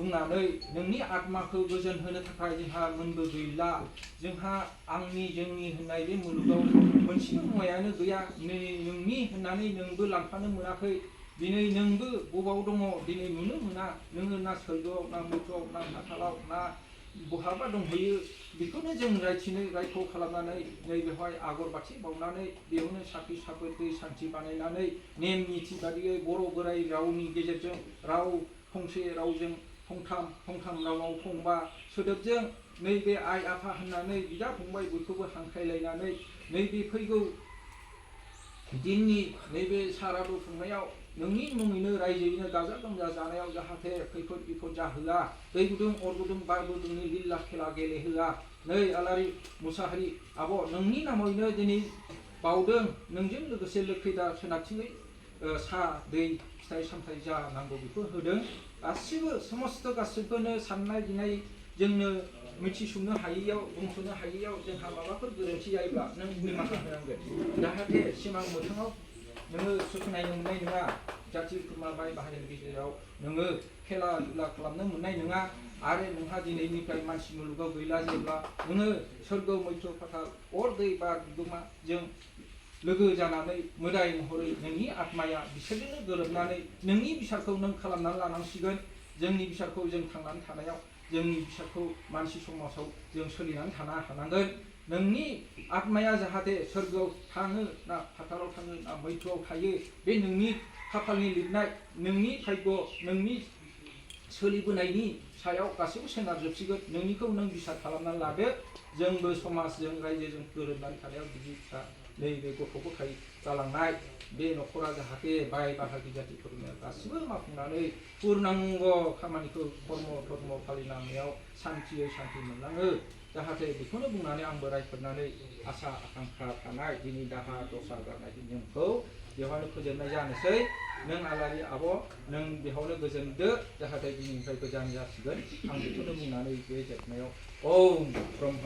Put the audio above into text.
बुंनानै नोंनि आत्माखौ गोजोन होनो थाखाय जोंहा मोनबो गैला जोंहा आंनि जोंनि होननाय बे मुलुगाव मोनसे मुवायानो गैया नोंनि होननानै नोंबो लांफानो मोनाखै दिनै नोंबो बबाव दङ दिनै नुनो मोना नोङो ना सोरगोआव ना मैथ्रुआव ना हाथालाव ना बहाबा दंहैयो बेखौनो जों रायथिनो रायख' खालामनानै नैबेवहाय आगर बाथि बावनानै बेयावनो साखि साबोद दै सान्थि बानायनानै नेम निथि बादियै बर' बोराइ रावनि गेजेरजों राव फंसे रावजों फंथाम रावाव फंबा सोदोबजों नैबे आइ आफा होननानै बिदा फंबाय बयखौबो हांख्रायलायनानै नैबे फैगौ दिननि नैबे सारादु खुंनायाव नोंनि मुङैनो रायजोयैनो गाजा गोमजा जानायाव जाहाथे खैफोद बिफद जाहोआ दै गुदुं अर गुदुं बार गुदुंनि लीला खेला गेलेहोआ नै आलारि मुसाहारि आब' नोंनि नामैनो दिनै बावदों नोंजों लोगोसे लोखैदा सोनाबथिङै सा दै फिथाइ सामथाइ जा नांगौ बेखौ होदों गासिबो समस्त गासिबोनो साननाय बिनाय जोंनो मिथिसुनो हायैयाव बुंस'नो हायैयाव जोंहा माबाफोर गोरोन्थि जायोब्ला नों निमाहा होनांगोन जाहाथे सिमां मोथाङाव नोङो सुखुनायनो मोननाय नङा जाथि खुरमा बाय बाहागिनि गेजेराव नोङो खेला दुला खालामनो मोननाय नङा आरो नोंहा दिनैनिफ्राय मानसि मुलुगाव गैला जेब्ला नोङो सोरगो मैथ्रु फाथाल अर दै बार बिगुमाजों लोगो जानानै मोदाय महरै नोंनि आत्माया बिसोरजोंनो गोरोबनानै नोंनि बिसारखौ नों खालामनानै लानांसिगोन जोंनि बिसारखौ जों थांनानै थानायाव जोंनि बिसारखौ मानसि समाजाव जों सोलिनानै थानो हानांगोन नोंनि आत्माया जाहाथे सोरगोआव थाङो ना फाथालाव थाङो ना मैथ्रुआव थायो बे नोंनि खाफालनि लिरनाय नोंनि भाग्य नोंनि सोलिबोनायनि सायाव गासैबो सोनारजोबसिगोन नोंनिखौ नों बिसार खालामनानै लादो जोंबो समाजजों रायजोजों गोरोबनानै थानायाव बिदि नैबे गथ' गथाय जालांनाय बे न'खरा जाहाथे बाय बाहागि जाथि खुरमा गासिबो मावफुंनानै पुर्णांग खामानिखौ कर्म धर्म फालिनायाव सान्थियै सान्थि मोनलाङो जाहाथे बेखौनो बुंनानै आंबो रायफोरनानै आसा आकांक्षा थानाय दिनै दाहा दसा गारनाय नेमखौ बेवहायनो फोजोबनाय जानोसै नों आलारि आब' नों बेयावनो गोजोनदो जाहाथे दिनैनिफ्राय गोजान जासिगोन आं बेखौनो बुंनानै बे जोबनायाव ओम ब्रह्म